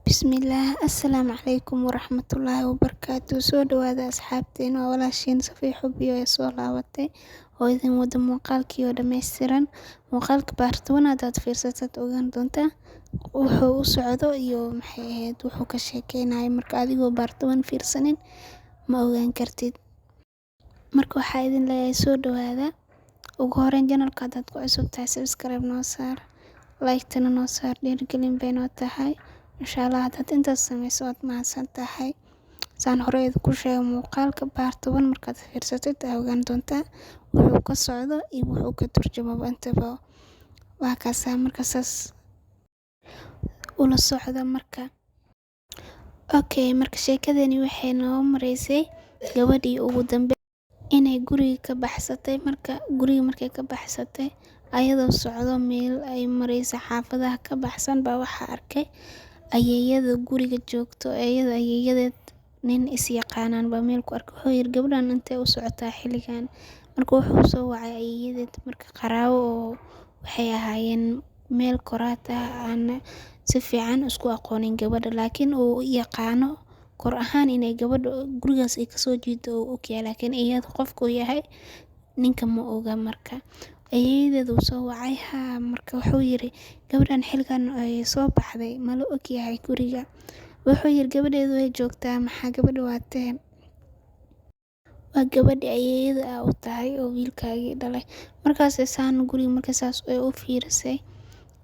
Bismillaah, assalaamu calaykum waraxmatullaahi wabarakaatu. Soo dhawaada asxaabteena, waa walaashiin Safiya Xubbiyo ee soo laabatay oo idin wada muuqaalkii oo dhammaystiran. Muuqaalka part 1 hadaad fiirsatad, ogaan doontaa wuxuu u socdo iyo maxay ahayd wuxuu ka sheekeynayo. Marka adigoo part 1 fiirsanin ma ogaan kartid. Marka waxaa idin leeyahay soo dhawaada. Ugu horeyn, channelka hadaad ku cusub tahay, subscribe noo saar, like-tana noo saar, dhiirigelin bay noo tahay. Insha Allah haddaad intaas sameyso, waad mahadsan tahay. Saan hore idinku sheegay, muuqaalka part 1 markaad fiirsatid aa ogaan doontaa wuxuu ka socdo iyo wuxuu ka turjumaba intaba. Waa kaasaa, marka saas ula socda marka. Okay, marka sheekadani waxay noo mareysay gabadhii ugu dambe inay guriga ka baxsatay. Marka guriga markay ka baxsatay, ayadoo socdo meel ay mareysa xaafadaha ka baxsan baa waxaa arkay ayeeyada guriga joogto. Iyada ayeeyadeed nin is yaqaanaan baa meel ku arkay. Wuxuu yiri, "Gabadhan intee u socotaa xilligan?" Marka wuxuu soo wacay ayeeyadeed. Marka qaraabo oo waxay ahaayeen meel koraat ah, aan si fiican isku aqoonin gabadha, laakiin uu yaqaano kor ahaan inay gabadha gurigaas ay kasoo jeedo uu ogyahay, laakiin iyada qofku yahay ninka ma oga. Marka ayeeyadeed uu soo wacay haa. Marka wuxuu yiri, "Gabadhan xilligan ay soo baxday, ma la ogyahay guriga?" Wuxuu yiri, "Gabadheedu way joogtaa, maxaa gabadha waatee?" "Waa gabadha ayeeyada aa u tahay oo wiilkaagii dhalay." Markaas saan guriga marka saas ay u fiirisay,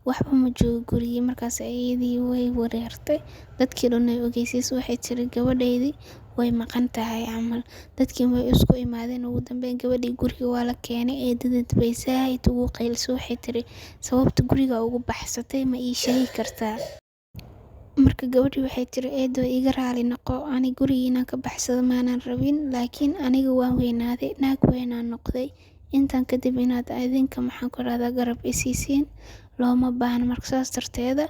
waxba ma joogo gurigii. Markaas ayeeyadii way wareertay, dadkii dhan ay ogeysiisay. Waxay tiri, "Gabadhaydii way maqan tahay," camal. Dadkii way isku imaadeen. Ugu dambeyn gabadhii guriga waa la keenay. Eedadeed bay saaid ugu qaylisay. Waxay tiri, "Sababta guriga ugu baxsatay ma ii sheegi kartaa?" Marka gabadhii waxay tiri, "Eedo, iga raali noqo, ani guriga inaan ka baxsado maanan rabin, laakiin aniga waan weynaaday, naag weynaan noqday. Intaan kadib inaad idinka, maxaan ku rahdaa, garab isiisiin looma baahna. Marka saas darteeda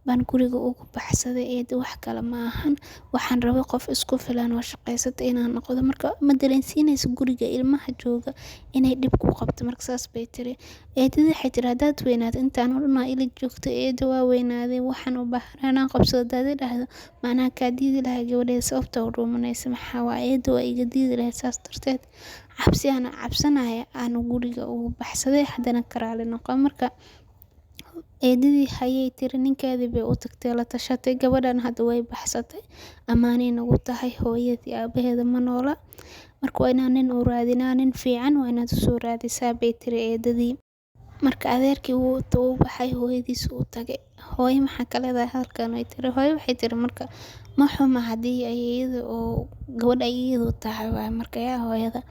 baan guriga ugu baxsaday, eedo, wax kale ma ahan. Waxaan rabay qof isku filan oo shaqaysata inaan noqdo." Marka ma dareensiinayso guriga ilmaha jooga inay dhib ku qabto. Marka saas bay tiri. Eedada waxay tiri, "Haddaad weynaato, intaan oo dhan aa ila joogto." "Eedo, waa weynaaday, waxaan u baahan inaan qabsado haddaad i dhahdo, macnaha kaa diidi lahaa gabadheeda. Sababta u dhuumanaysa maxaa waa?" "Eedo, waa iga diidi lahayd, saas darteed cabsi aan cabsanaya aan guriga ugu baxsaday, haddana ka raali noqo." Marka eedadii hayay tiri. Ninkeedii bay u tagtay, la tashatay. "Gabadhan hadda way baxsatay, ammaanay nagu tahay, hooyadii aabaheeda ma noola. Marka waa inaan nin u raadinaa, nin fiican waa inaad usoo raadisaa," bay tiri eedadii. Marka adeerkii wuu u baxay, hooyadiis u tagay. "Hooyo, maxaa ka leedahay hadalkan?" way tiri. Hooyo waxay tiri, "Marka ma xuma haddii ayeeyada oo gabadha ayeeyadu tahay waay." Marka yaa hooyada,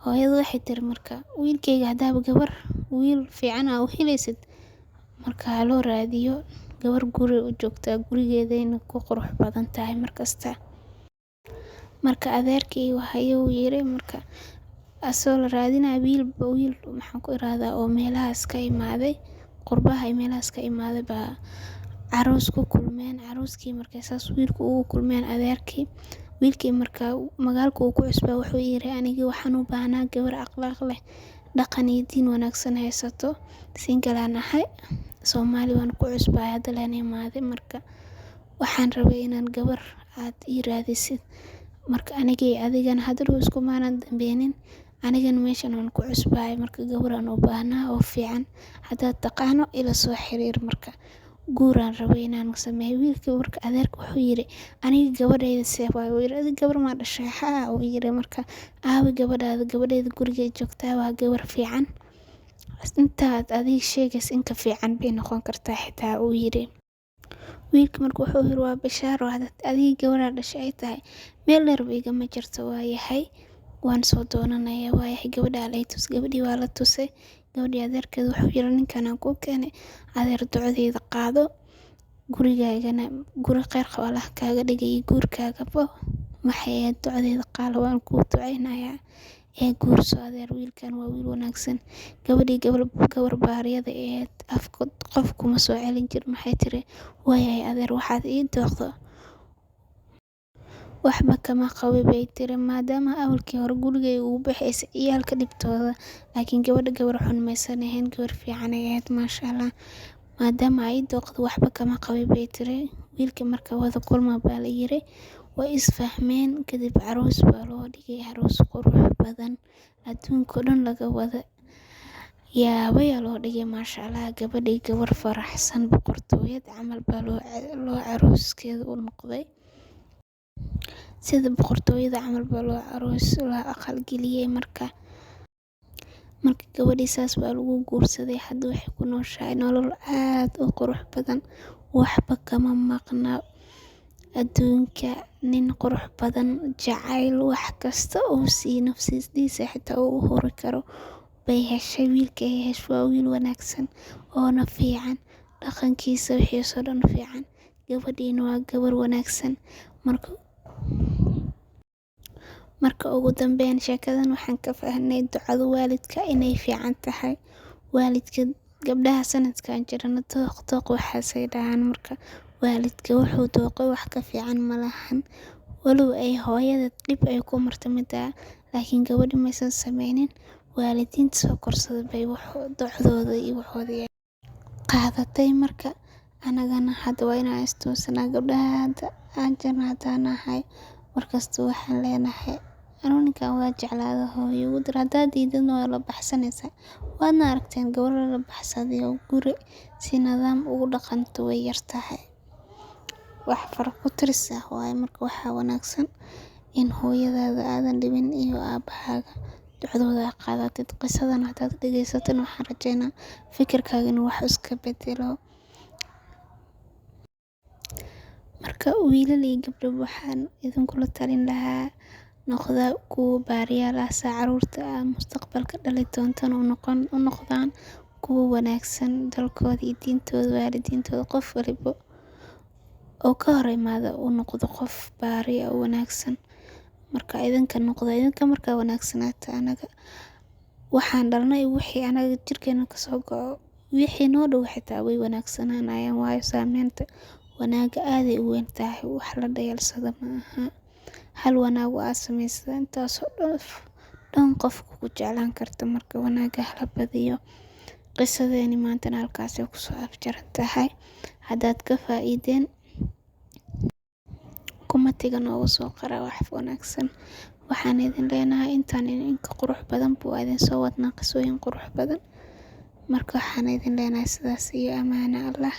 hooyada waxay tiri, "Marka wiilkayga haddaaba gabar wiil fiican aa u helaysid, marka ha loo raadiyo gabar guri u joogtaa, gurigeedayna ku qurux badan tahay markasta." Marka adeerkii waxayuu yiri, marka asoo la raadinaya wiil, wiil, maxaan ku iraahdaa, oo meelahaas ka imaaday, qurbaha iyo meelahaas ka imaaday baa aroos ku kulmeen. Arooskii markay saas wiilku ugu kulmeen adeerkii, wiilkii marka magaalka uu ku cusbaa wuxuu yiri, "Aniga waxaan u baahnaa gabar akhlaaq leh, dhaqan iyo diin wanaagsan haysato. Single aan ahay, Soomaali waan ku cusbahay, hadda leen imaaday. Marka waxaan rabay inaan gabar aad ii raadisid." Marka aniga iyo adigana hadda iskumaanan dambeynin, anigana meeshan waan ku cusbahay. Marka gabar aan u baahnaa oo fiican haddaad taqaano, ila soo xiriir. Marka guuraan rabay inaan sameeyo. Wiilkii marka adeerka wuxuu yiri, "Aniga gabadhayda see waay?" Uu yiri, "Adiga gabar maa dhashay?" "Haa," uu yiri. "Marka aawi gabadhaada?" "Gabadhayda gurigay joogtaa, waa gabar fiican, intaad adiga sheegaysa in ka fiican bay noqon kartaa xitaa," uu yiri. Wiilka marka wuxuu yiri, "Waa bishaaro, hadaad adiga gabadhaa dhashay ay tahay, meel dheer ba igama jirto. Waayahay, waan soo doonanaya. Waayahay, gabadha la tus." Gabadhii waa la tusay. Gabadhii adeerkeed wuxuu yiri, "Ninkan aan kuu keenay, adeer, ducadeyda qaado, gurigaagana guri kheyr qabo Allah kaaga dhigay, guurkaagaba waxay ahayd ducadeyda qaalo, waan kuu duceynayaa ee guurso adeer, wiilkan waa wiil wanaagsan." Gabadhii gabar baariyada ahayd, afka qof kuma soo celin jirin. Maxay tiri, "Waayahay adeer, waxaad ii dooqdo waxba kama qabi," bay tiri, maadaama awalkii hore gurigay ugu baxaysay ciyaalka dhibtooda, laakiin gabadha gabar xun maysan ahayn, gabar fiican ay ahayd, maasha Allah. Maadaama ay dooqdo waxba kama qabin, bay tiri. Wiilkii marka wada kulma baa la yiri, way isfahmeen. Kadib aroos baa loo dhigay, aroos qurux badan, adduunka oo dhan laga wada yaabaya loo dhigay, maasha Allah. Gabadhii gabar faraxsan, boqortooyad camal baa loo arooskeeda u noqday, sida boqortooyada camal baa loo aroos, loo aqal geliyay. Marka gabadhii saas baa lagu guursaday. Hadda waxay ku nooshahay nolol aad u qurux badan, waxba kama maqna adduunka, nin qurux badan, jacayl, wax kasta uu siiyo nafsidiisa xitaa uu u huri karo bay heshay. Wiilka ay heshay waa wiil wanaagsan oona fiican, dhaqankiisa wixiisoo dhan fiican. Gabadhiina waa gabar wanaagsan. Marka ugu dambeyn sheekadan waxaan ka fahnay ducada waalidka inay fiican tahay. Waalidka gabdhaha sanadkan jirana dooq dooq waxaasay dhahaan. Marka waalidka wuxuu dooqay wax ka fiican ma lahan, walow ay hooyada dhib ay ku marto midaa, laakiin gabadhi maysan sameynin. Waalidiinta soo korsada bay ducdooda iyo waxooda qaadatay. Marka anagana hadda waa inaan istoosanaa, gabdhaha hadda aan jirna haddaan nahay. Markasta waxaan leenahay, anuu ninkan waa jeclaada, hooyo ugu dir. Haddaad diidadna waa la baxsanaysaa. Waadna aragteen gabar la baxsaday oo guri si nidaam ugu dhaqanto way yartahay, wax fara ku tiris ah waaye. Marka waxaa wanaagsan in hooyadaada aadan dhibin iyo aabahaaga ducdooda aad qaadatid. Qisadan haddaad dhegaysatana, waxaan rajeynaa fikirkaaga inuu wax iska bedelo. Marka wiilal iyo gabdho waxaan idinkula talin lahaa, noqda kuwa baariyaal ah, saa caruurta ah mustaqbalka dhali doontan u noqdaan kuwa wanaagsan, dalkooda iyo diintooda, waalidiintooda, qof waliba oo ka hor imaada uu noqdo qof baari ah oo wanaagsan. Marka idinka noqda, idinka markaa wanaagsanaata, anaga waxaan dhalnay, wixii anaga jirkeena kasoo go'o, wixii noo dhow xitaa way wanaagsanaanayaan, waayo saameynta wanaaga aaday u weyn tahay, wax la dhayalsado ma aha. Hal wanaag oo aad samaysay intaasoo dhan qofku ku jeclaan karta. Marka wanaaga hala badiyo. Qisadeeni maantana halkaasay kusoo afjaran tahay. Haddaad ka faa'iideen, comment-iga noogu soo qora wax wanaagsan. Waxaan idin leenahay intaan inka qurux badan buu idin soo wadnaa, qisooyin qurux badan. Marka waxaan idin leenahay sidaas iyo amaano Allah.